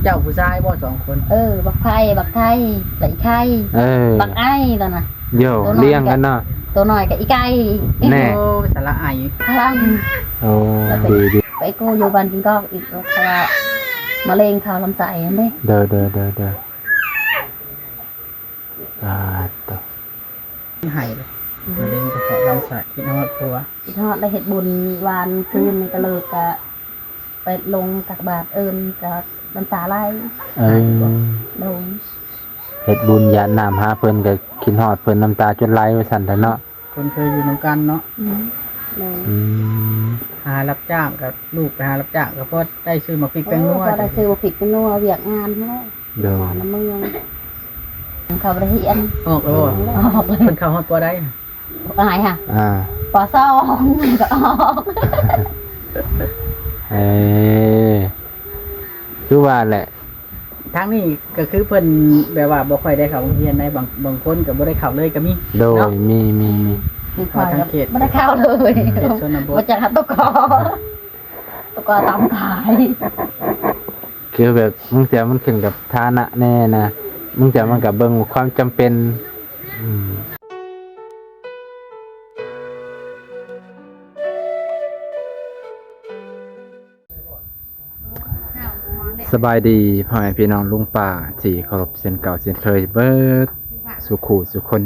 ເຈົ້າຜູ້ຊາຍບໍ່ສອງຄົນ? ເອີ ບັກໄພ ບັກໄທ ແລະອີ່ໄຂ່ ເອີ ບັກໄອຕອນນະ ໂຢ ໂຕນ້ອຍ ລ້ຽງກັນເນາະ ໂຕນ້ອຍກໍອີ່ໄກ່ ແນ່ ໂອ້ ສາລະໄອ ພະລັງ ໂອ້ ດີໆ ໄປກູ້ຢູ່ບ້ານກິນກອກອີກ ເພາະວ່າມະເຮັງເຂົ້າລຳໄສ້ຫັ້ນເດ້ ເດີໆໆໆ ອ່າ ໂຕ ໃຫ້ເລີຍ ມະເຮັງກະເພາະລຳໄສ້ ຄິດຮອດຜົວ ຄິດຮອດ ແລ້ວເຮັດບຸນວານຊືນນີ້ກໍເລີກ ກະໄປລົງຕັກບາດເອີ້ນ ກະນ້ຳຕາໄຫຼ ເອີ ໂດຍ ເຮັດບຸນຢາດນ້ຳຫາເພິ່ນ ກະຄິດຮອດເພິ່ນ ນ້ຳຕາຈົນໄຫຼວ່າຊັ້ນເຖາະເນາະ ຄົນເຄີຍຢູ່ນຳກັນເນາະ ອືມ ໂດຍ ອືມ ຫາຮັບຈ້າງ ກະລູກໄປຫາຮັບຈ້າງ ກະພໍໄດ້ຊື້ໝາກພິກແປ້ງນົວ ໂອ້ ພໍໄດ້ຊື້ໝາກພິກແປ້ງນົວ ວຽກງານຫັ້ນແຫຼະ ໂດຍ ບ້ານນຳເມືອງ ເຂົາບໍ່ໄດ້ຮຽນ ອອກແລ້ວບໍ່? ອອກແລ້ວ ເພິ່ນເຂົ້າຮອດ ປ.ໃດ? ອາຍຫະ ອ່າ ປ.ສອງ ກໍອອກ ເອີ ຄືວ່າແຫຼະ ທາງນີ້ກໍຄືເພິ່ນແບບວ່າບໍ່ຄ່ອຍໄດ້ເຂົ້າໂຮງຮຽນໃດ໋ ບາງ ບາງຄົນກໍບໍ່ໄດ້ເຂົ້າເລີຍກໍມີ ໂດຍ ເນາະ ມີ ມີ ມີ ຄືຂ້ອຍກໍບໍ່ໄດ້ເຂົ້າເລີຍ ເຂດຊົນນະບົດ ບໍ່ຈັກຮັບຕົວກໍ ຕົວກໍຕາມຂາຍ ຄືແບບບາງເທື່ອມັນຂຶ້ນກັບຖານະແດ່ນະ ບາງເທື່ອມັນກໍເບິ່ງຄວາມຈຳເປັນ ອືມ. ສະບາຍດີພໍ່ແມ່ພີ່ນ້ອງລຸງປ້າທີ່ເຄົາລົບເຊັ່ນເກົ່າເຊັ່ນເຄີຍເບິດສູ່ຄູ່ສູ່ຄົນ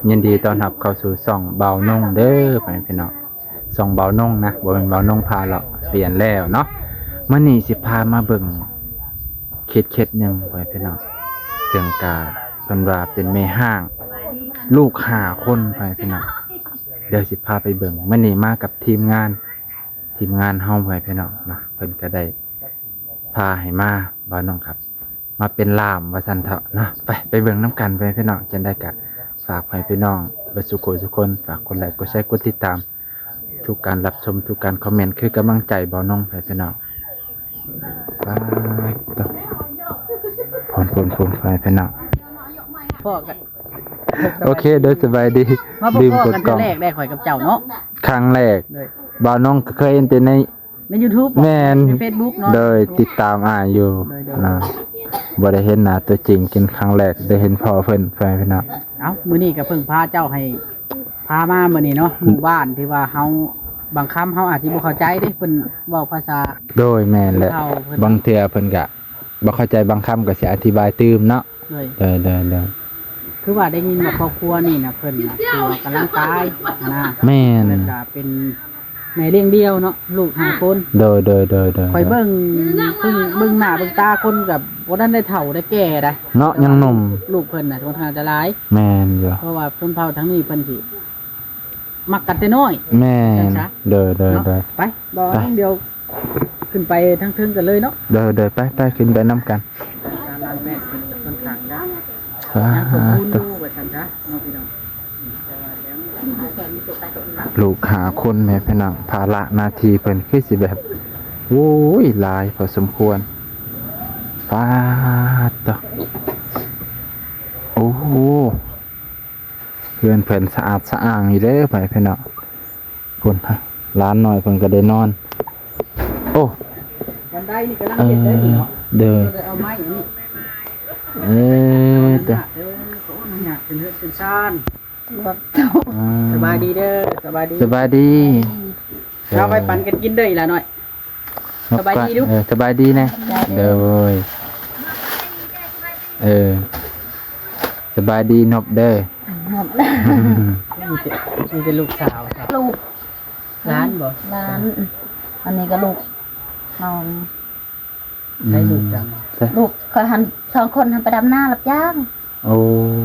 ຍິນດີຕ້ອນຮັບເຂົ້າສູ່ຊ່ອງບ່າວນົງເດີພໍ່ແມ່ພີ່ນ້ອງ ຊ່ອງບ່າວນົງນະ ບໍ່ແມ່ນບ່າວນົງພາເລາະ ປ່ຽນແລ້ວເນາະ. ມື້ນີ້ຊິພາມາເບິ່ງເຂດເຂດໜຶ່ງພໍ່ແມ່ພີ່ນ້ອງ ເຊິ່ງກະເພິ່ນວ່າເປັນແມ່ຮ້າງລູກຫ້າຄົນພໍ່ແມ່ພີ່ນ້ອງ ດຽວຊິພາໄປເບິ່ງ. ມື້ນີ້ມາກັບທີມງານ ທີມງານເຮົາໄປພີ່ນ້ອງເນາະ ເພິ່ນກະໄດ້ພາໃຫ້ມາ ບ່າວນ້ອງຄັບ ມາເປັນລ່າມວ່າຊັ້ນເຖາະເນາະ. ໄປ ໄປເບິ່ງນຳກັນໄປພີ່ນ້ອງ. ຈັ່ງໃດກະຝາກໃຫ້ພີ່ນ້ອງເບິດສູ່ຄູ່ສູ່ຄົນ ຝາກກົດໄລ ກົດແຊ ກົດຕິດຕາມ ທຸກການຮັບຊົມ ທຸກການຄອມເມັນ ຄືກຳລັງໃຈບ່າວນ້ອງໄປພີ່ນ້ອງ. ໄປ ພຸ້ນໆໆ ໄປພີ່ນ້ອງ ພໍ້ກັນ ໂອເຄ ໂດຍ ສະບາຍດີ ມາພໍ້ກັນເທື່ອແລກໄດ້ຂ້ອຍກັບເຈົ້າເນາະ ຄັ້ງແລກ ໂດຍ ບ່າວນ້ອງກໍເຄີຍເຫັນແຕ່ໃນ ໃນຢູທູບ ແມ່ນ ໃນເຟສບຸກເນາະ ໂດຍ ຕິດຕາມອ້າຍຢູ່ ໂດຍໆ ນະ ບໍ່ໄດ້ເຫັນໜ້າຕົວຈິງ ເປັນຄັ້ງແລກໄດ້ເຫັນພໍ່ເພິ່ນ ພໍ່ແມ່ພີ່ນ້ອງ. ເອົ້າ ມື້ນີ້ກໍເພິ່ງພາເຈົ້າໃຫ້ ພາມາມື້ນີ້ເນາະ ໝູ່ບ້ານທີ່ວ່າເຮົາ ບາງຄຳເຮົາອາດຊິບໍ່ເຂົ້າໃຈເດ້ ເພິ່ນເວົ້າພາສາ ໂດຍ ແມ່ນແຫຼະ ບາງເທື່ອເພິ່ນກະ ບໍ່ເຂົ້າໃຈບາງຄຳກໍຊິອະທິບາຍຕື່ມເນາະ ໂດຍ ໂດຍ ໂດຍ ໂດຍ ຄືວ່າໄດ້ຍິນວ່າຄອບຄົວນີ້ນະ ເພິ່ນນະ ຄືວ່າກຳລັງຕາຍນະ ແມ່ນ ແລ້ວກໍເປັນແມ່ລ້ຽງດ່ຽວເນາະ ລູກຫ້າຄົນ ໂດຍ ໂດຍ ໂດຍ ໂດຍ ຂ້ອຍເບິ່ງ ເບິ່ງ ເບິ່ງໜ້າເບິ່ງຕາຄົນກໍບໍ່ທັນໄດ້ເຖົ້າໄດ້ແກ່ໃດ ເນາະ ຍັງໜຸ່ມ ລູກເພິ່ນນະ ຂ້ອນຂ້າງຈະຫຼາຍ ແມ່ນຢູ່ ເພາະວ່າຊົນເຜົ່າທາງນີ້ເພິ່ນຊິ ມັກກັນແຕ່ນ້ອຍ ແມ່ນ ຈັ່ງຊະ ໂດຍ ໂດຍ ເນາະ ໂດຍ ໄປ ບໍ່ ໄປ ດຽວຂຶ້ນໄປທາງເທິງກັນເລີຍເນາະ ໂດຍ ໂດຍ ໄປ ໄປ ຂຶ້ນໄປນຳກັນ ສາລາແມ່ນເປັນຕົ້ນທາງນະ ສາທຸ ຍັງສົມບູນຢູ່ວ່າຊັ້ນຊະເນາະພີ່ນ້ອງ ແຕ່ວ່າແລ້ວ ລູກຫ້າຄົນແມ່ພີ່ນ້ອງ ພາລະໜ້າທີ່ເພິ່ນຄືຊິແບບ ໂອ້ຍ ຫຼາຍພໍສົມຄວນ ປາດໂທ້ ໂອ້ໂຫ ເຮືອນເພິ່ນສະອາດສະອ້າງຢູ່ເດີ ພໍ່ແມ່ພີ່ນ້ອງ ພຸ້ນ ຫຼານນ້ອຍເພິ່ນກໍໄດ້ນອນ ໂອ້ ບັນໄດນີ້ກຳລັງເຮັດໄດ້ນີ້ເນາະ ເອີ ໂດຍ ເອົາໄມ້ອັນນີ້ ເອີ ເດີ ເດີ ຂໍອະນຸຍາດເປັນເຮືອນເປັນຊານ ອືມ ສະບາຍດີເດີ ສະບາຍດີ ສະບາຍດີ ເອົາໄປປັນກັນກິນເດີ ອີ່ຫຼ້ານ້ອຍ. ສະບາຍດີລູກ ເອີ ສະບາຍດີແນ່ ໂດຍ ເອີ ສະບາຍດີນົບເດີ ນົບ ມີແຕ່ ມີແຕ່ລູກສາວ ລູກ ຫຼານບໍ່ ຫຼານ ອັນນີ້ກໍລູກນ້ອງ ໃຊ້ລູກດຳ ລູກຂ້ອຍຫັ້ນສອງຄົນຫັ້ນໄປດຳນາຮັບຈ້າງ ໂອ້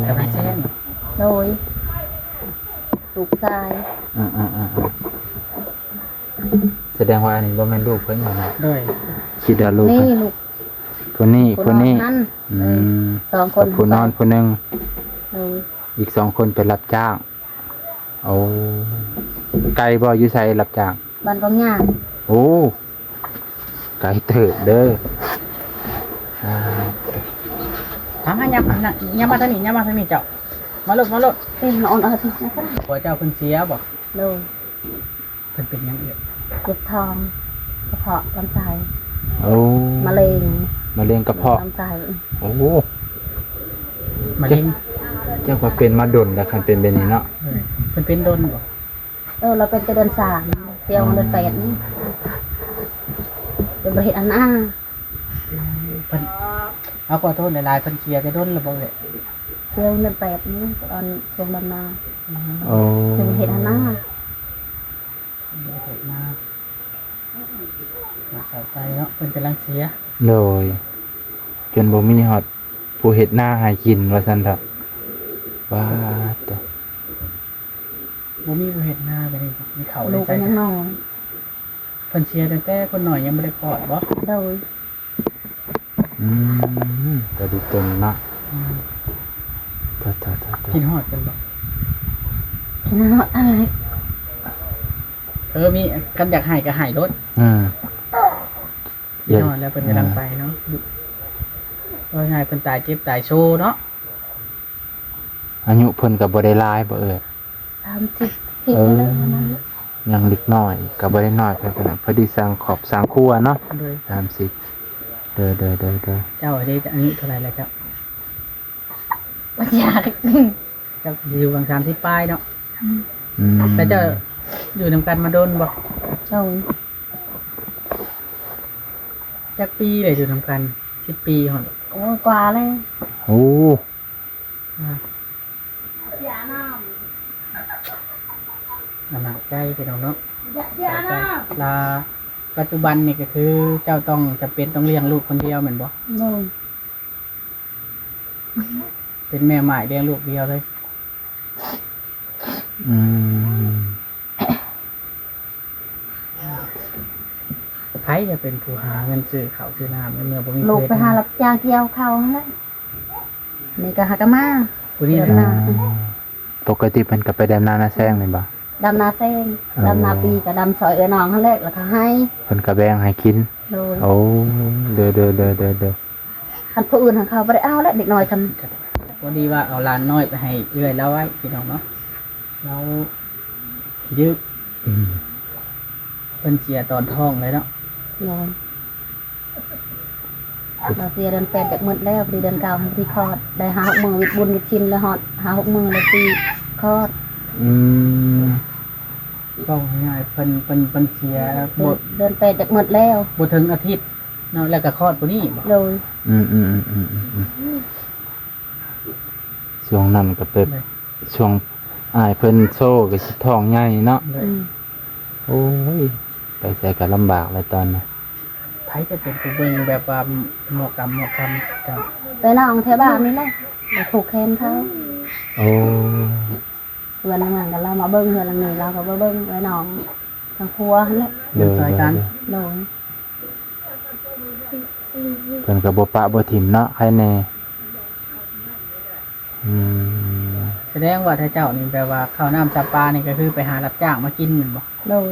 ກັບອ້າຍແຊງ ໂດຍ ລູກຊາຍ ອ່າໆໆ ສະແດງວ່າອັນນີ້ບໍ່ແມ່ນລູກເພິ່ນເນາະ ໂດຍ ຄິດວ່າລູກ ນີ້ລູກ ຜູ້ນີ້ ຜູ້ນີ້ ອືມ ສອງຄົນ ຜູ້ນອນຜູ້ໜຶ່ງ ໂດຍ ອີກສອງຄົນໄປຮັບຈ້າງ ໂອ້ ໄກບໍ່ ຢູ່ໃສຮັບຈ້າງ ບ້ານກອງຫຍ້າ ໂອ້ ໄກເຕີບເດີ ອ່າ ມາ ມາ ຍ່າງ ຍ່າງມາທາງນີ້ ຍ່າງມາທາງນີ້ເຈົ້າ ມາໂລດ ມາໂລດ ເອີ ມາອ່ອນເອົາ ຜົວເຈົ້າເພິ່ນເສຍບໍ່ ໂດຍ ເພິ່ນເປັນຫຍັງເອີຍ ເຈັບທ້ອງ ກະເພາະລຳໄສ້ ໂອ້ ມະເຮັງ ມະເຮັງກະເພາະ ລຳໄສ້. ໂອ້ ມະເຮັງ ຈັກວ່າເປັນມາດົນແລ້ວ ຄັນເປັນແບບນີ້ເນາະ. ເອີ ເພິ່ນເປັນດົນບໍ່? ເອີ ລາວເປັນແຕ່ເດືອນສາມ ຊ່ວງເດືອນແປດນີ້ ເພິ່ນບໍ່ເຮັດອັນນາ. ເພິ່ນ ເຮົາຂໍໂທດຫຼາຍໆ ເພິ່ນເສຍແຕ່ດົນແລ້ວບໍ່ເອື້ອຍ? ຊ່ວງເດືອນແປດນີ້ ຕອນຊ່ວງດຳນາ. ໂອ້ ເພິ່ນເຮັດອັນນາ ເຮັດນາ ເຂົ້າໃຈເນາະ ເພິ່ນກຳລັງເສຍ. ໂດຍ ຈົນບໍ່ມີຮອດຜູ້ເຮັດນາໃຫ້ກິນວ່າຊັ້ນເຖາະ. ປາດໂຕ ບໍ່ມີຜູ້ເຮັດນາ ບາດນີ້ມີເຂົ້າໄດ້ໃຊ້ ລູກກໍຍັງນ້ອຍ. ເພິ່ນເສຍຕັ້ງແຕ່ຄົນນ້ອຍຍັງບໍ່ໄດ້ຄອດບໍ່? ໂດຍ. ອືມ ກະດີຕົນເນາະ. ອືມ ໂທດໆໆ ຄິດຮອດເພິ່ນບໍ່? ຄິດຮອດ. ເອີ ມີ ຄັນຢາກໃຫ້ກະໃຫ້ໂລດ. ອືມ ຄິດຮອດແລ້ວເພິ່ນກຳລັງໄປເນາະ. ເອີ ເວົ້າງ່າຍເພິ່ນຕາຍເຈັບຕາຍໂຊເນາະ. ອາຍຸເພິ່ນກະບໍ່ໄດ້ຫຼາຍບໍ່ເອື້ອຍ? ສາມສິບ ເອີ ຍັງເດັກນ້ອຍ ກະບໍ່ໄດ້ນ້ອຍປານນັ້ນ ພໍດີສ້າງຄອບສ້າງຄົວເນາະ. ໂດຍ ສາມສິບ. ໂດຍໆໆໆ. ເຈົ້າເດ ອາຍຸເທົ່າໃດແລ້ວເຈົ້າ? ບໍ່ຈັກ ຈັກ ຢູ່ຫວ່າງສາມສິບປາຍເນາະ. ອືມ ອືມ ແລ້ວເຈົ້າຢູ່ນຳກັນມາດົນບໍ່? ໂດຍ. ຈັກປີແລ້ວຢູ່ນຳກັນ? ສິບປີຮອດ ໂອ້ ກວ່າແລ້ວ. ໂອ້ ອາ ລຳບາກໃຈພີ່ນ້ອງເນາະ. ລະ ປັດຈຸບັນນີ້ກະຄືເຈົ້າຕ້ອງ ຈຳເປັນຕ້ອງລ້ຽງລູກຄົນດຽວແມ່ນບໍ່? ໂດຍ. ເປັນແມ່ໝ້າຍລ້ຽງລູກດຽວເລີຍ. ອືມ ໃຜຈະເປັນຜູ້ຫາເງິນຊື້ເຂົ້າຊື້ນ້ຳໃນເມື່ອບໍ່ມີ ລູກໄປຫາຮັບຈ້າງກ່ຽວເຂົ້າຫັ້ນແຫຼະ. ນີ້ກະຫາກະມາ ຜູ້ນີ້ນະ. ອືມ ປົກກະຕິເພິ່ນກະໄປດຳນານາແຊງແມ່ນບໍ່? ດຳນາແຊງ. ເອີ ດຳນາປີກະດຳຊ່ອຍເອື້ອຍນ້ອງຫັ້ນແຫຼະ ລະກະໃຫ້ ເພິ່ນກະແບ່ງໃຫ້ກິນ. ໂດຍ. ໂອ້ ເດີໆໆໆ. ຄັນຜູ້ອື່ນຫັ້ນເຂົາບໍ່ໄດ້ເອົາແຫຼະ ເດັກນ້ອຍຊ່ຳ. ພໍດີວ່າເອົາຫຼານນ້ອຍໄປໃຫ້ເອື້ອຍລາວໄວ້ ພີ່ນ້ອງເນາະ. ລາວຂີ້ດື້. ອືມ ເພິ່ນເສຍຕອນທ້ອງເລີຍເນາະ. ໂດຍ. ລາວເສຍເດືອນແປດຈະໝົດແລ້ວ ພໍດີເດືອນເກົ້າຫັ້ນຊິຄອດ ໄດ້ຫ້າຫົກມື້ ວິດບຸນວິດສິນແລ້ວ ຮອດຫ້າຫົກມື້ແລ້ວຊິຄອດ. ອືມ ເວົ້າງ່າຍໆ ເພິ່ນ ເພິ່ນ ເພິ່ນເສຍ ເດືອນ ບໍ່ ເດືອນແປດຈະໝົດແລ້ວ ບໍ່ເຖິງອາທິດເນາະ ແລ້ວກະຄອດຜູ້ນີ້ບໍ່? ໂດຍ. ອືມໆໆໆໆ. ຊ່ວງນັ້ນກະເປັນ ໂດຍ ຊ່ວງອ້າຍເພິ່ນໂຊກະຊິທ້ອງໃຫຍ່ເນາະ. ໂດຍ. ອືມ ໂອ້ຍ ໄປໃສກະລຳບາກແລ້ວຕອນນັ້ນ. ໃຜຈະເປັນຜູ້ເບິ່ງແບບວ່າໝໍກຳໝໍຄຳເຈົ້າ? ໄປນອນແຖວບ້ານນີ້ແຫຼະ ໄປຜູກແຂນເຂົາ. ໂອ້ ເຮືອນຫຼັງນັ້ນກະລາວມາເບິ່ງ ເຮືອນຫຼັງນີ້ລາວກະມາເບິ່ງ ເອື້ອຍນ້ອງທາງຜົວຫັ້ນແຫຼະ. ໂດຍ ຊ່ອຍກັນ. ໂດຍ. ເພິ່ນກະບໍ່ປະບໍ່ຖິ້ມເນາະ ໃຄແນ່. ອືມ ສະແດງວ່າຖ້າເຈົ້ານີ້ແບບວ່າເຂົ້ານ້ຳຊຳປານີ້ກະຄືໄປຫາຮັບຈ້າງມາກິນແມ່ນບໍ່? ໂດຍ.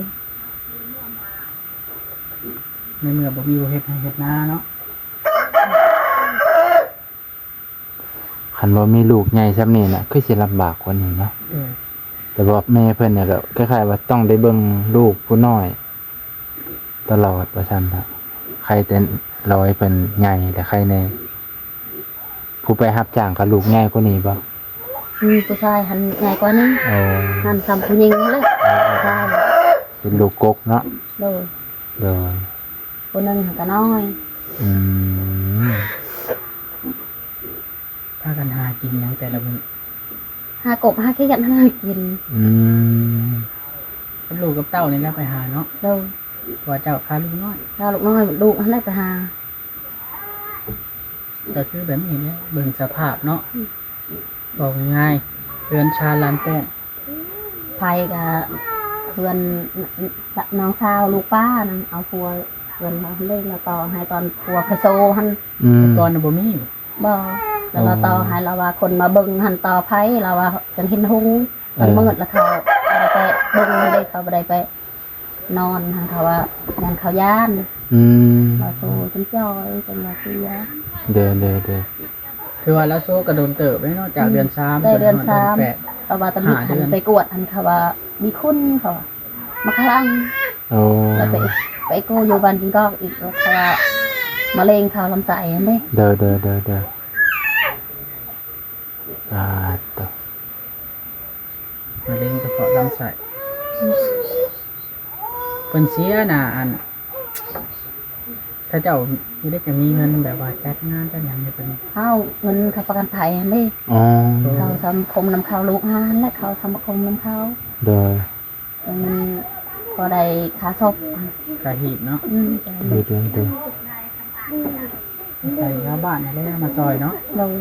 ໃນເມື່ອບໍ່ມີຜູ້ເຮັດໄຮ່ເຮັດນາເນາະ. ຄັນບໍ່ມີລູກໃຫຍ່ຊ່ຳນີ້ນະ ຄືຊິລຳບາກກວ່ານີ້ເນາະ. ໂດຍ. ແຕ່ວ່າແມ່ເພິ່ນນະກະຄ້າຍໆວ່າຕ້ອງໄດ້ເບິ່ງລູກຜູ້ນ້ອຍຕະຫຼອດວ່າຊັ້ນເຖາະ. ໃຄແຕ່ລໍໃຫ້ເພິ່ນໃຫຍ່ແລ້ວໃຄແນ່. ຜູ້ໄປຮັບຈ້າງກະລູກໃຫຍ່ກວ່ານີ້ບໍ່? ອືມ ຜູ້ຊາຍຫັ້ນໃຫຍ່ກວ່ານີ້. ໂອ້ ຫັ້ນຊ່ຳຜູ້ຍິງຫັ້ນແຫຼະ. ໂອ້ ຜູ້ຊາຍເປັນລູກກົກເນາະ. ໂດຍ. ໂດຍ. ຜູ້ໜຶ່ງຫັ້ນກະນ້ອຍ. ອືມ ພາກັນຫາກິນຫຍັງແຕ່ລະມື້? ຫາກົບຫາຂຽດຫາກິນ. ອືມ ກັບລູກກັບເຕົ້ານີ້ແຫຼະໄປຫາເນາະ. ໂດຍ. ເພາະວ່າເຈົ້າຄາລູກນ້ອຍ. ຄາລູກນ້ອຍ ລູກຫັ້ນແຫຼະໄປຫາ. ກະຄືແບບນີ້ແຫຼະ ເບິ່ງສະພາບເນາະ. ອືມ ເວົ້າງ່າຍໆ ເຮືອນຊານລານແປ້ງ ໄຜກະເຮືອນ ນ້ອງສາວລູກປ້ານັ້ນ ເອົາຜົວເຮືອນເຮົາຫັ້ນເດ້ ລາວຕໍ່ໃຫ້ຕອນຜົວໄປໂຊຫັ້ນ. ອືມ ແຕ່ກ່ອນນະບໍ່ມີ. ບໍ່ ແລ້ວລາວຕໍ່ໃຫ້ ລາວວ່າຄົນມາເບິ່ງຫັ້ນຕໍ່ໄຜ ລາວວ່າຈັ່ງເຫັນຮຸ່ງ ເອີ ມັນມືດລະເຂົາບໍ່ໄດ້ໄປເບິ່ງເດ້ ເຂົາບໍ່ໄດ້ໄປນອນຫັ້ນ ເຂົາວ່າຢ້ານເຂົາຢ້ານ. ອືມ ລາວໂຊຈົນຈ່ອຍ ຈົນວ່າເສຍ. ໂດຍໆໆ. ຖືວ່າລາວໂຊກະດົນເຕີບເດ້ເນາະ ຈາກເດືອນສາມ ແຕ່ເດືອນສາມ ເພາະວ່າຕຳຫຼວດຫັ້ນໄປກວດຫັ້ນ ເຂົາວ່າມີຂຸນ ເຂົາວ່າ ມາຄະລັງ. ໂອ້ ແລ້ວໄປ ໄປເອັກໂກຢູ່ບ້ານຈິງກອກອີກ ເຂົາວ່າ ມະເຮັງເຂົ້າລຳໄສ້ຫັ້ນເດ້. ໂດຍ ໂດຍ ໂດຍ ໂດຍ. ອ່າ ໂຕ ມະເຮັງກະເພາະລຳໄສ້. ເພິ່ນເສຍໜ້າ ອັນ ເຂົາເຈົ້າຢູ່ໄດ້ຈະມີເງິນແບບວ່າຈັດງານຈັດຫຍັງໃຫ້ເພິ່ນ. ເຮົາ ເງິນເຂົາປະກັນໄພຫັ້ນເດ້. ອໍ ເຂົາສະມາຄົມນຳເຂົາ ລູກຫັ້ນແຫຼະ ເຂົາສະມາຄົມນຳເຂົາ. ໂດຍ. ເອີ ມັນພໍໄດ້ຄ່າສົບ ຄ່າຮີດເນາະ. ອືມ ໂດຍ ໂດຍ ໂດຍ. ໃສ່ຊາວບ້ານຫັ້ນແຫຼະມາຊ່ອຍເນາະ. ໂດຍ.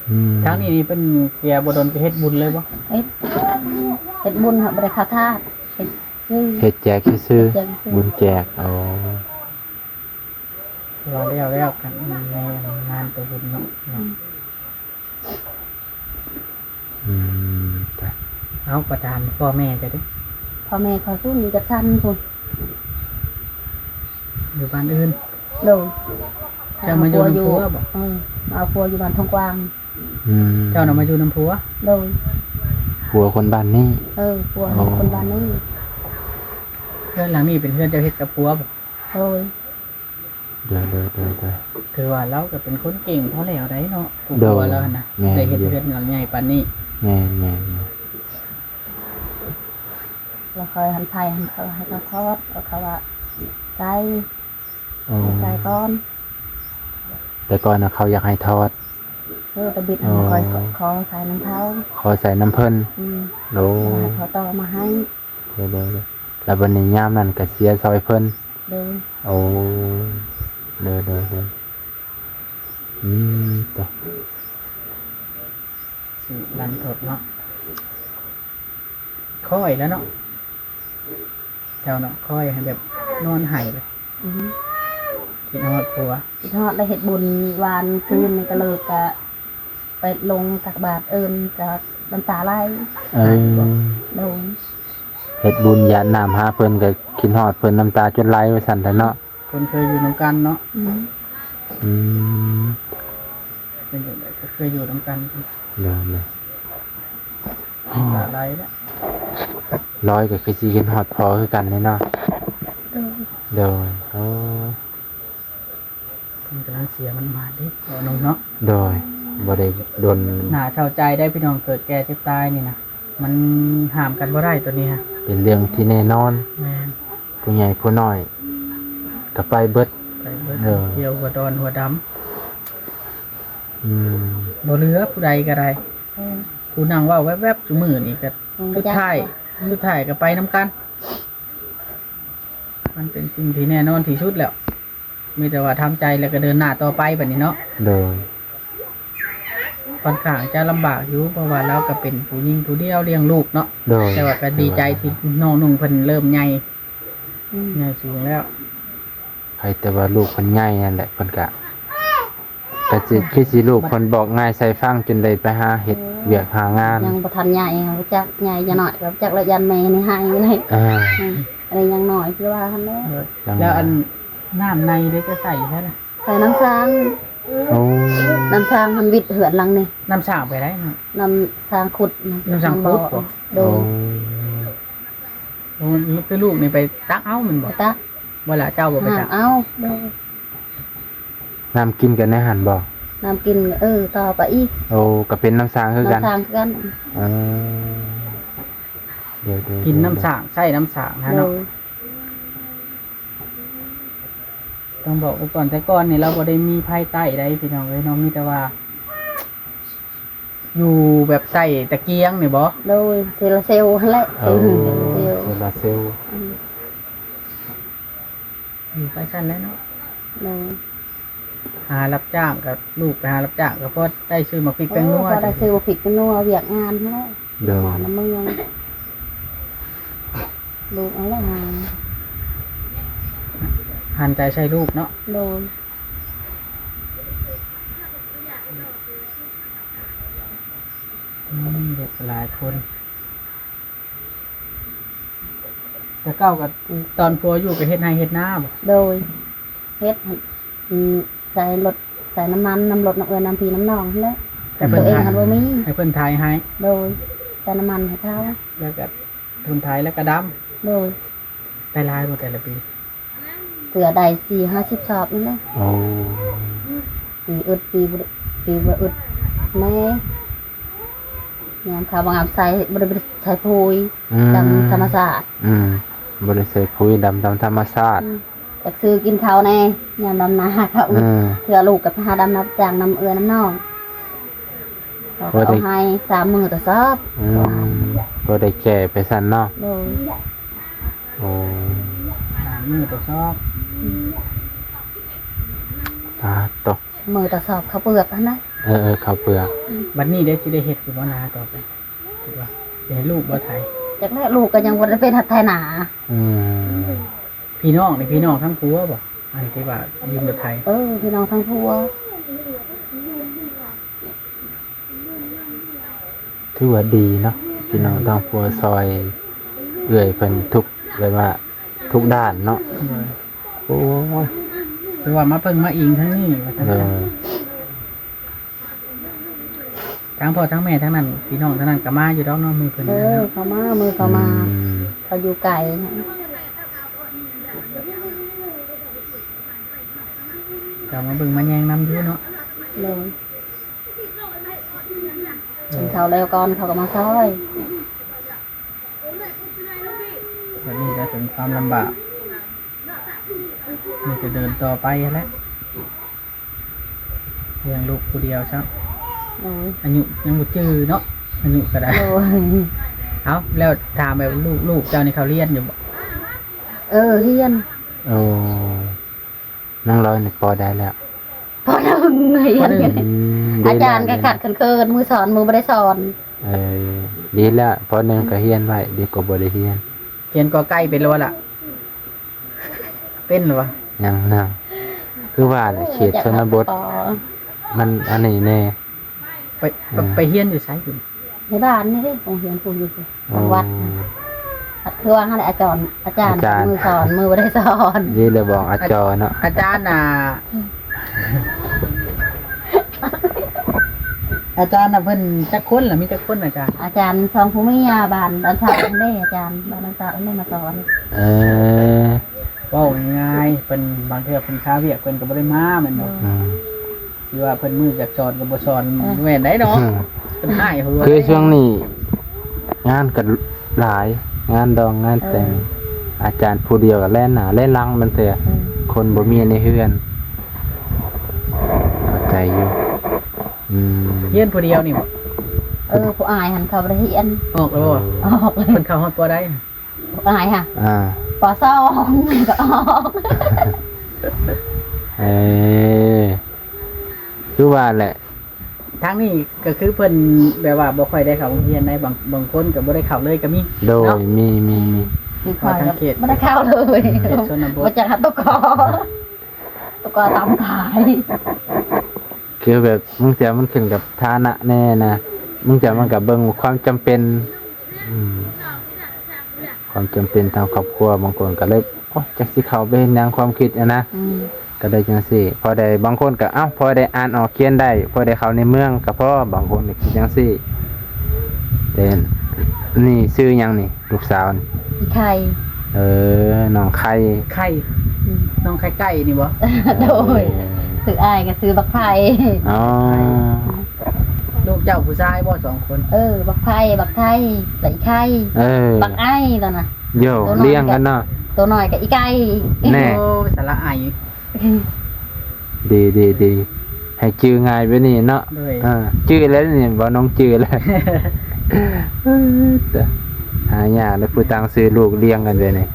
ອືມ ທາງນີ້ນີ້ເພິ່ນເສຍບໍ່ດົນໄປເຮັດບຸນເລີຍບໍ່? ເຮັດ ເຮັດບຸນຫັ້ນບໍ່ໄດ້ເຂົ້າທາດ ເຮັດຊື່ ເຮັດແຈກຊື່ໆ. ເຮັດແຈກຊື່ໆ ບຸນແຈກ. ອໍ ວ່າແລ້ວໆກັນໃນງານໂຕບຸນເນາະ. ອືມ ອືມ ເອົາ ກະຖາມພໍ່ແມ່ເຈົ້າເດ້. ພໍ່ແມ່ຂ້ອຍພຸ້ນຢູ່ຈັດສັນພຸ້ນ ຢູ່ບ້ານອື່ນ. ໂດຍ. ເຈົ້າມາຢູ່ນຳຜົວບໍ່? ເອີ ມາເອົາຜົວຢູ່ບ້ານທົ່ງກວາງ. ອືມ ເຈົ້ານະມາຢູ່ນຳຜົວ? ໂດຍ. ຜົວຄົນບ້ານນີ້? ເອີ ຜົວ ອໍ ຄົນບ້ານນີ້. ເຮືອນຫຼັງນີ້ເປັນເຮືອນເຈົ້າເຮັດກັບຜົວບໍ່? ໂດຍ. ໂດຍ ໂດຍ ໂດຍ ໂດຍ. ຖືວ່າລາວກະເປັນຄົນເກັ່ງພໍແລ້ວໃດເນາະ ຜູ້ຜົວລາວຫັ້ນນະ. ແມ່ນ ໄດ້ເຮັດເຮືອນຫຼັງໃຫຍ່ປານນີ້. ແມ່ນ ແມ່ນ ແມ່ນ. ລາວເຄີຍຫັນໄຜ ເຂົາໃຫ້ເຂົາທອດ ເຂົາວ່າໃສ່. ອໍ ໃສ່ກ່ອນ. ແຕ່ກ່ອນນະເຂົາຢາກໃຫ້ທອດ. ເອີ ຕະບິດຫັ້ນ ອໍ ຂ້ອຍຂໍໃສ່ນຳເຂົາ ຂໍໃສ່ນຳເພິ່ນ. ອືມ ໂດຍ. ໃຫ້ເຂົາຕໍ່ມາໃຫ້. ໂດຍ ໂດຍ ໂດຍ. ແລ້ວບັດນີ້ຍາມນັ້ນກະເສຍຊ່ອຍເພິ່ນ. ໂດຍ. ໂອ້ ໂດຍ ໂດຍ ໂດຍ. ອືມ ໂຕ ຊິລັນທົດເນາະ. ຄ່ອຍແລ້ວເນາະ ເຈົ້າເນາະ ຄ່ອຍໃຫ້ແບບນອນໄຫ້ເລີຍ. ອືມ ຄິດຮອດຜົວ ຄິດຮອດ ແລ້ວເຮັດບຸນວານຄືນນີ້ກະເລີກ ກະໄປລົງຕັກບາດເອີ້ນ ກະນ້ຳຕາໄຫຼ. ເອີ ໂດຍ. ເຮັດບຸນຢາດນ້ຳຫາເພິ່ນ ກະຄິດຮອດເພິ່ນ ນ້ຳຕາຈົນໄຫຼວ່າຊັ້ນແຫຼະເນາະ. ຄົນເຄີຍຢູ່ນຳກັນເນາະ. ອືມ ອືມ ເປັນຈັ່ງໃດກະເຄີຍຢູ່ນຳກັນ. ໂດຍ ໂດຍ. ຫຼາຍແລ້ວ ລອຍກະຄືຊິຄິດຮອດພໍ່ຄືກັນເດເນາະ. ໂດຍ ໂດຍ. ໂອ້ ເພິ່ນກຳລັງເສຍມັນມາເດ້ ເນາະ ນ້ອງເນາະ. ໂດຍ. ບໍ່ໄດ້ດົນ ໜ້າເສົ້າໃຈໄດ໋ພີ່ນ້ອງ ເກີດແກ່ເຈັບຕາຍນີ້ນະ ມັນຫ້າມກັນບໍ່ໄດ້ໂຕນີ້ຮະ ເປັນເລື່ອງທີ່ແນ່ນອນ. ແມ່ນ. ຜູ້ໃຫຍ່ຜູ້ນ້ອຍກະໄປເບິດ ໄປເບິດ. ເອີ ຂຽວຫົວດອນຫົວດຳ. ອືມ ບໍ່ເຫຼືອຜູ້ໃດກະໄດ້. ເອີ ຜູ້ນັ່ງເວົ້າແວບໆຊຸມື້ນີ້ກະ ອືມ ສຸດທ້າຍ ສຸດທ້າຍກະໄປນຳກັນ. ມັນເປັນສິ່ງທີ່ແນ່ນອນທີ່ສຸດແລ້ວ. ມີແຕ່ວ່າທຳໃຈແລ້ວກະເດີນໜ້າຕໍ່ໄປບາດນີ້ເນາະ. ໂດຍ. ຂ້ອນຂ້າງຈະລຳບາກຢູ່ ເພາະວ່າລາວກະເປັນຜູ້ຍິງຜູ້ດຽວລ້ຽງລູກເນາະ. ໂດຍ. ແຕ່ວ່າກະດີໃຈທີ່ນ້ອງນຸ່ງເພິ່ນເລີ່ມໃຫຍ່ ອືມ ໃຫຍ່ສູງແລ້ວ. ໃຜແຕ່ວ່າລູກເພິ່ນໃຫຍ່ຫັ້ນແຫຼະ ເພິ່ນກະ ກະຊິ ຄືຊິລູກເພິ່ນບອກງ່າຍໃສ່ຟັງ ຈົນໄດ້ໄປຫາເຮັດວຽກຫາງານ. ຍັງບໍ່ທັນໃຫຍ່ ຮູ້ຈັກໃຫຍ່ຈະໜ້ອຍ ກະຮູ້ຈັກລະຢ້ານແມ່ນີ້ໃຫ້ເລີຍ. ເອີ ອືມ ອັນນີ້ຍັງນ້ອຍຄືວ່າຫັ້ນແຫຼະ. ແລ້ວອັນ ນ້ຳໃນເດ ຈະໃສ່ໃສນະ? ໃສ່ນ້ຳສ້າງ. ໂອ້ ນ້ຳສ້າງຫັ້ນວິດເຮືອນຫຼັງນີ້. ນ້ຳສ້າງໄປໃດ໋? ນ້ຳສ້າງຂຸດ. ນ້ຳສ້າງຂຸດບໍ່? ໂດຍ. ໂອ້ ໂອ້ ຄືລູກນີ້ໄປຕັກເອົາແມ່ນບໍ່? ໄປຕັກ. ບໍ່ລະ ເຈົ້າບໍ່ໄປຕັກ? ເອົາ. ໂດຍ. ນ້ຳກິນກະໃນຫັ້ນບໍ່? ນ້ຳກິນ ເອີ ຕໍ່ໄປອີກ. ໂອ້ ກະເປັນນ້ຳສ້າງຄືກັນ. ນ້ຳສ້າງຄືກັນ. ເອີ ໂດຍ ໂດຍ. ກິນນ້ຳສ້າງ ໃຊ້ນ້ຳສ້າງຫັ້ນເນາະ. ໂດຍ. ຕ້ອງບອກໄວ້ກ່ອນ ແຕ່ກ່ອນນີ້ລາວບໍ່ໄດ້ມີໄຟໃຕ້ໃດ໋ພີ່ນ້ອງເອີຍເນາະ ມີແຕ່ວ່າຢູ່ແບບໃຕ້ຕະກຽງນີ້ບໍ? ໂດຍ ໂຊລາເຊວຫັ້ນແຫຼະ. ເອີ ໂຊລາເຊວ. ອືມ ຢູ່ໄປຊັ້ນແຫຼະເນາະ. ໂດຍ. ຫາຮັບຈ້າງ ກະລູກໄປຫາຮັບຈ້າງ ກະພໍໄດ້ຊື້ໝາກພິກແປ້ງນົວ. ໂອ້ ພໍໄດ້ຊື້ໝາກພິກແປ້ງນົວ ວຽກງານຫັ້ນແຫຼະ. ໂດຍ. ບ້ານນຳເມືອງ ລູກເອົາແຫຼະຫາ ຫັນໃຈໃສ່ລູກເນາະ. ໂດຍ. ອືມ ລູກຫຼາຍຄົນ. ແຕ່ເກົ່າກະ ອືມ ຕອນຜົວຢູ່ກະເຮັດໄຮ່ເຮັດນາບໍ? ໂດຍ. ເຮັດ ອືມ ໃສ່ລົດ ໃສ່ນ້ຳມັນນຳລົດ ນຳເອື້ອຍນຳພີ່ນຳນ້ອງຫັ້ນແຫຼະ. ແຕ່ຕົວເອງຫັ້ນບໍ່ມີ ໃຫ້ເພິ່ນໄຖໃຫ້. ໂດຍ. ໃສ່ນ້ຳມັນໃຫ້ເຂົາ ແລ້ວກະ ເພິ່ນໄຖແລ້ວກະດຳ. ໂດຍ. ໄດ້ຫຼາຍບໍ່ແຕ່ລະປີ? ເທື່ອໄດ້ສີ່ຫ້າສິບສອບນີ້ແຫຼະ. ໂອ້ ປີອຶດ ປີບໍ່ ປີບໍ່ອຶດແດ່ ຍາມເຂົ້າມາງາມໃສ່ ບໍ່ໄດ້ ບໍ່ໄດ້ໃສ່ປຸ໋ຍ ອືມ ດຳທຳມະຊາດ. ອືມ ບໍ່ໄດ້ໃສ່ປຸ໋ຍ ດຳຕາມທຳມະຊາດ. ອືມ ຢາກຊື້ກິນເຂົ້າແດ່ ຍາມດຳນາເຂົ້າ ອືມ ເທື່ອລູກກໍໄປຫາດຳຮັບຈ້າງນຳເອື້ອຍນຳນ້ອງ ເຂົາກໍເອົາໃຫ້ສາມມື້ຕໍ່ສອບ. ອືມ ພໍໄດ້ແກ່ໄປຊັ້ນເນາະ. ໂດຍ. ໂອ້ ສາມມື້ຕໍ່ສອບ. ອືມ ປາດໂທ້ ມື້ຕໍ່ສອບເຂົ້າເປືອກຫັ້ນນະ. ເອີໆ ເຂົ້າເປືອກ. ອືມ ບັດນີ້ເດ້ ຊິໄດ້ເຮັດຢູ່ບໍ່ນາຕໍ່ໄປ? ຄິດວ່າຊິໃຫ້ລູກບໍ່ໄຖ? ຈັກແຫຼະ ລູກກໍຍັງບໍ່ໄດ້ໄປໄຖນາ. ອືມ ພີ່ນ້ອງນີ້ ພີ່ນ້ອງທາງຜົວບໍ່? ອັນທີ່ວ່າຢືມລົດໄຖ. ເອີ ພີ່ນ້ອງທາງຜົວ. ຖືວ່າດີເນາະ ພີ່ນ້ອງທາງຜົວຊ່ອຍເອື້ອຍເພິ່ນທຸກ ແບບວ່າທຸກດ້ານເນາະ. ໂດຍ. ໂອ້ຍ ຖືວ່າມາເພິ່ງມາອີງທາງນີ້ວ່າຊັ້ນ. ໂດຍ. ທາງພໍ່ທາງແມ່ທາງນັ້ນ ພີ່ນ້ອງທາງນັ້ນກໍມາຢູ່ດອກເນາະ ມື້ເພິ່ນ. ເອີ ເຂົ້າມາ ມື້ເຂົາມາ. ອືມ ເຂົາຢູ່ໄກ ເຂົາມາເບິ່ງມາແຍງນຳຢູ່ເນາະ. ໂດຍ. ກິນເຂົ້າແລ້ວກ່ອນ ເຂົາກໍມາຊ່ອຍ. ບັດນີ້ກໍເຖິງຄວາມລຳບາກ ມີແຕ່ເດີນຕໍ່ໄປຫັ້ນແຫຼະ ລ້ຽງລູກຜູ້ດຽວຊ້ຳ. ໂດຍ. ອາຍຸຍັງບໍ່ຈື່ເນາະ ອາຍຸກໍໄດ້. ໂດຍ. ເອົ້າ ແລ້ວຖາມແບບລູກ ລູກເຈົ້ານີ້ເຂົາຮຽນຢູ່ບໍ່? ເອີ ຮຽນ. ໂອ້ ນາງລອຍນີ້ພໍໄດ້ແລ້ວ. ພໍໜຶ່ງຮຽນ. ອືມ ອາຈານກໍຂັດເຂີນໆ ມື້ສອນ ມື້ບໍ່ໄດ້ສອນ. ເອີ ດີແລ້ວ ພໍໜຶ່ງກໍຮຽນໄວ້ ດີກວ່າບໍ່ໄດ້ຮຽນ. ຮຽນກໍໄກ່ເປັນແລ້ວລະ? ເປັນແລ້ວວະ? ຍັງ ຍັງ ຄືວ່າແຫຼະ ເຂດຊົນນະບົດ ມັນອັນນີ້ແດ່. ໄປ ອືມ ໄປຮຽນຢູ່ໃສພຸ້ນ? ໃນບ້ານນີ້ເດ້ ໂຮງຮຽນພຸ້ນຢູ່ ໂອ້ ທາງວັດ. ຄືວ່າຫັ້ນແຫຼະ ອາຈອນ ອາຈານ ອາຈານ ມື້ສອນ ມື້ບໍ່ໄດ້ສອນ. ນີ້ແຫຼະບອກອາຈອນເນາະ ອາຈານນະ. ອາຈານນະ ເພິ່ນຈັກຄົນລະ ມີຈັກຄົນອາຈານ? ອາຈານສອງຜົວເມຍ ບ້ານດອນສາວເດ້ອາຈານ ບ້ານດອນສາວເດ້ມາສອນ. ເອີ ເວົ້າງ່າຍໆ ເພິ່ນ ບາງເທື່ອເພິ່ນຄາວຽກ ເພິ່ນກໍບໍ່ໄດ້ມາແມ່ນບໍ່? ອືມ ຊິວ່າເພິ່ນມື້ຢາກສອນກໍບໍ່ສອນ ເອີ ບໍ່ແມ່ນໄດ໋ເນາະ. ເພິ່ນຮ້າຍຫົວ ຄືຊ່ວງນີ້ງານກໍຫຼາຍ ງານດອງງານແຕ່ງ. ເອີ ອາຈານຜູ້ດຽວກໍແລ່ນໜ້າແລ່ນຫຼັງ ບາງເທື່ອ ເອີ ຄົນບໍ່ມີໃນເຮືອນ. ເຂົ້າໃຈຢູ່. ອືມ ຮຽນຜູ້ດຽວນີ້ບໍ່? ເອີ ຜູ້ອ້າຍຫັ້ນເຂົາບໍ່ໄດ້ຮຽນ. ອອກແລ້ວບໍ່? ເອີ ອອກແລ້ວ. ເພິ່ນເຂົ້າຮອດປໍໃດ? ອ້າຍຫະ ອ່າ ປໍສອງ ກໍອອກ. ເອີ ຄືວ່າແຫຼະ ທາງນີ້ກໍຄືເພິ່ນແບບວ່າບໍ່ຄ່ອຍໄດ້ເຂົ້າໂຮງຮຽນໃດ໋ ບາງ ບາງຄົນກໍບໍ່ໄດ້ເຂົ້າເລີຍກໍມີ. ໂດຍ ເນາະ ມີ ມີ ມີ ຄືຂ້ອຍກໍບໍ່ໄດ້ເຂົ້າເລີຍ ເຂດຊົນນະບົດ ບໍ່ຈັກຫາຕົວກໍ ຕົວກໍຕາມຕາຍ. ຄືແບບບາງເທື່ອມັນຂຶ້ນກັບຖານະແດ່ນະ ບາງເທື່ອມັນກໍເບິ່ງຄວາມຈຳເປັນ. ອືມ ຄວາມຈຳເປັນທາງຄອບຄົວ ບາງຄົນກໍເລີຍ ໂອ້ຍ ຈັກຊິເຂົ້າໄປເຮັດຫຍັງ ຄວາມຄິດຫັ້ນນະ. ອືມ ກໍໄດ້ຈັ່ງຊີ້ ພໍໄດ້ ບາງຄົນກໍ ເອົ້າ ພໍໄດ້ອ່ານອອກຂຽນໄດ້ ພໍໄດ້ເຂົ້າໃນເມືອງກໍພໍ ບາງຄົນກໍຄິດຈັ່ງຊີ້. ແຕ່ນີ້ຊື່ຫຍັງນີ້ ລູກສາວນີ້? ອີ່ໄຂ່. ເອີ ນ້ອງໄຂ່. ໄຂ່ ອືມ ນ້ອງໄຂ່ໄກ່ນີ້ບໍ່? ໂດຍ. ເອີ ຊື່ອ້າຍກໍຊື່ບັກໄຜ່. ອໍ ລູກເຈົ້າຜູ້ຊາຍບໍ່ສອງຄົນ? ເອີ ບັກໄຜ່ ບັກໄຂ່ ແລະ ອີ່ໄຂ່. ເອີ ບັກໄອ້ຕອນນະ ໂຢ ລ້ຽງກັນເນາະ ໂຕນ້ອຍກໍອີ່ໄກ່. ແນ່ ໂອ້ ສະຫຼະໄອ. ດີໆໆ ໃຫ້ຈື່ງ່າຍແບບນີ້ເນາະ. ໂດຍ ອ່າ ຈື່ແລ້ວນີ້ ບໍ່ນ້ອງຈື່ແລ້ວ. ຫາຍາກເດ້ ຜູ້ຕ່າງຊື່ລູກລ້ຽງກັນແບບນີ້.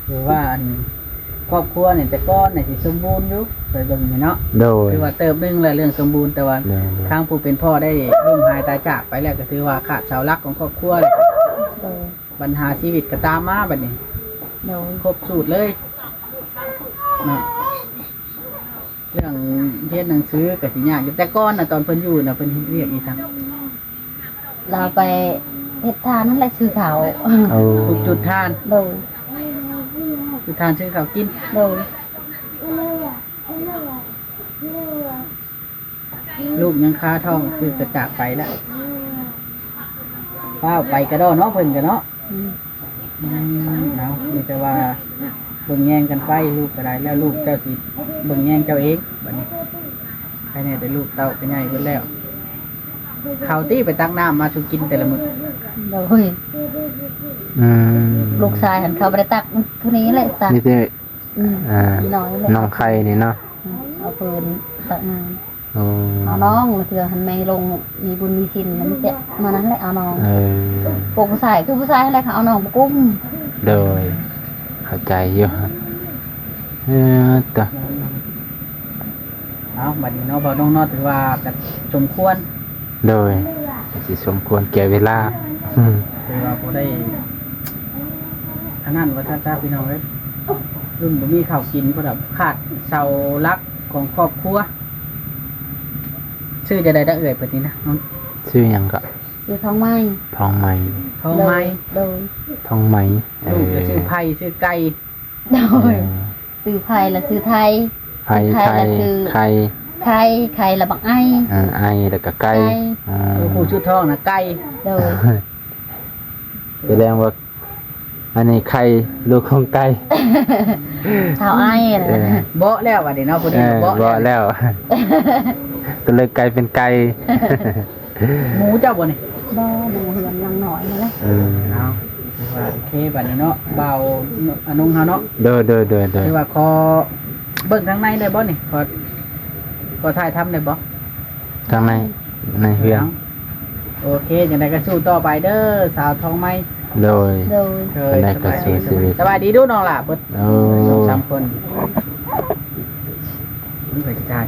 ຖືວ່າອັນຄອບຄົວນີ້ແຕ່ກ່ອນນີ້ຊິສົມບູນຢູ່ ໄປເບິ່ງນີ້ເນາະ. ໂດຍ ຖືວ່າເຕີບໜຶ່ງແລ້ວເລື່ອງສົມບູນ ແຕ່ວ່າ ໂດຍໆ ທາງຜູ້ເປັນພໍ່ໄດ້ລົ້ມຫາຍຕາຍຈາກໄປແລ້ວ ກໍຖືວ່າຂາດເສົາຫຼັກຂອງຄອບຄົວແລ້ວ. ໂດຍ ບັນຫາຊີວິດກໍຕາມມາບັດນີ້. ໂດຍ ຄົບສູດເລີຍເນາະ. ເລື່ອງຮຽນໜັງສືກໍຊິຍາກຢູ່ ແຕ່ກ່ອນນະ ຕອນເພິ່ນຢູ່ນະ ເພິ່ນເຮັດວຽກອີ່ຫຍັງ? ລາວໄປເຮັດທານຫັ້ນແຫຼະ ຊື້ເຂົ້າ. ໂອ້ ປູກຈູດຖ່ານ. ໂດຍ ຈູດຖ່ານຊື້ເຂົ້າກິນ. ໂດຍ ລູກຍັງຄາທ້ອງ ຄືກະຈາກໄປແລ້ວ. ຟ້າວໄປກະດໍເນາະ ເພິ່ນກະເນາະ. ອືມ ອືມ ເອົາ ມີແຕ່ວ່າເບິ່ງແຍງກັນໄປ ລູກກະໄດ້ແລ້ວ ລູກເຈົ້າຊິເບິ່ງແຍງເຈົ້າເອງ ບາດນີ້ ໃຜແນ່ແຕ່ລູກເຕົ້າກະໃຫຍ່ເບິດແລ້ວ. ເຂົາຕິໄປຕັກນ້ຳມາສູ່ກິນແຕ່ລະມື້? ໂດຍ ອືມ ລູກຊາຍຫັ້ນເຂົາບໍ່ໄດ້ຕັກ ຜູ້ນີ້ແຫຼະຕັກ ມີແຕ່ ອືມ ອ່າ ນ້ອງໄຂ່ນີ້ເນາະ ອືມ ເອົາເພິ່ນຕັກນ້ຳ. ໂອ້ ເອົານ້ອງ ລະເທື່ອຫັ້ນແມ່ລົງມີບຸນມີສິນ ລະມີແຕ່ມານັ້ນແຫຼະ ເອົານ້ອງ. ເອີ ພວກຜູ້ຊາຍຄືຜູ້ຊາຍຫັ້ນແຫຼະ ເຂົາເອົານ້ອງມາກຸ້ມ. ໂດຍ ເຂົ້າໃຈຢູ່. ເອີ ຕະ ເອົາ ບັດນີ້ເນາະ ບ່າວນົງເນາະ ຖືວ່າກະສົມຄວນ. ໂດຍ ກະຊິສົມຄວນແກ່ເວລາ ອືມ ຖືວ່າບໍ່ໄດ້ອັນນັ້ນວ່າຊັ້ນຊະ ພີ່ນ້ອງເອີຍ. ລຸ້ນບໍ່ມີເຂົ້າກິນ ເພາະວ່າຂາດເສົາຫຼັກຂອງຄອບຄົວ. ຊື່ຈັ່ງໃດເອື້ອຍເພິ່ນນີ້ນະ? ຊື່ຫຍັງເກາະ? ຊື່ທອງໄມ້. ທອງໄມ້ ທອງໄມ້ ໂດຍ ໂດຍ ທອງໄມ້. ເອີ ລູກກະຊື່ໄຜ່ ຊື່ໄກ່. ໂດຍ ເອີ ຊື່ໄຜ່ລະຊື່ໄທ ໄຜ່ ຊື່ໄທລະຊື່ໄຂ່ ໄຂ່ ໄຂ່ລະບັກໄອ ເອີ ໄອລະກະໄກ່ ໄກ່ ອ່າ ຜູ້ສຸດທ້ອງນະໄກ່. ໂດຍ ສະແດງວ່າອັນນີ້ໄຂ່ລູກຂອງໄກ່ ທ້າວໄອນະ. ເອີ ເບາະແລ້ວບັດນີ້ເນາະ ຜູ້ນີ້ ເອີ ເບາະ ເບາະແລ້ວ ກະເລີຍກາຍເປັນໄກ່. ໝູເຈົ້າບໍ່ນີ້? ບໍ່ ໝູເຮືອນຫຼັງນ້ອຍຫັ້ນແຫຼະ. ເອີ ເອົາ ຖືວ່າໂອເຄບັດນີ້ເນາະ ບ່າວອານົງເຮົາເນາະ. ໂດຍ ໂດຍ ໂດຍ ໂດຍ ຖືວ່າຂໍເບິ່ງທາງໃນໄດ້ບໍ່ນີ້? ຂໍ ຂໍຖ່າຍທຳໄດ້ບໍ່? ທາງໃນ ໃນເຮືອນ. ໂອເຄ ຈັ່ງໃດກະສູ້ຕໍ່ໄປເດີ ສາວທອງໄມ້. ໂດຍ ໂດຍ ໂດຍ ຈັ່ງໃດກະສູ້ຊີວິດ. ສະບາຍດີດູນ້ອງຫຼ້າ. ເບິດ ໂອ້ ສອງສາມຄົນ ມັນເປັນການ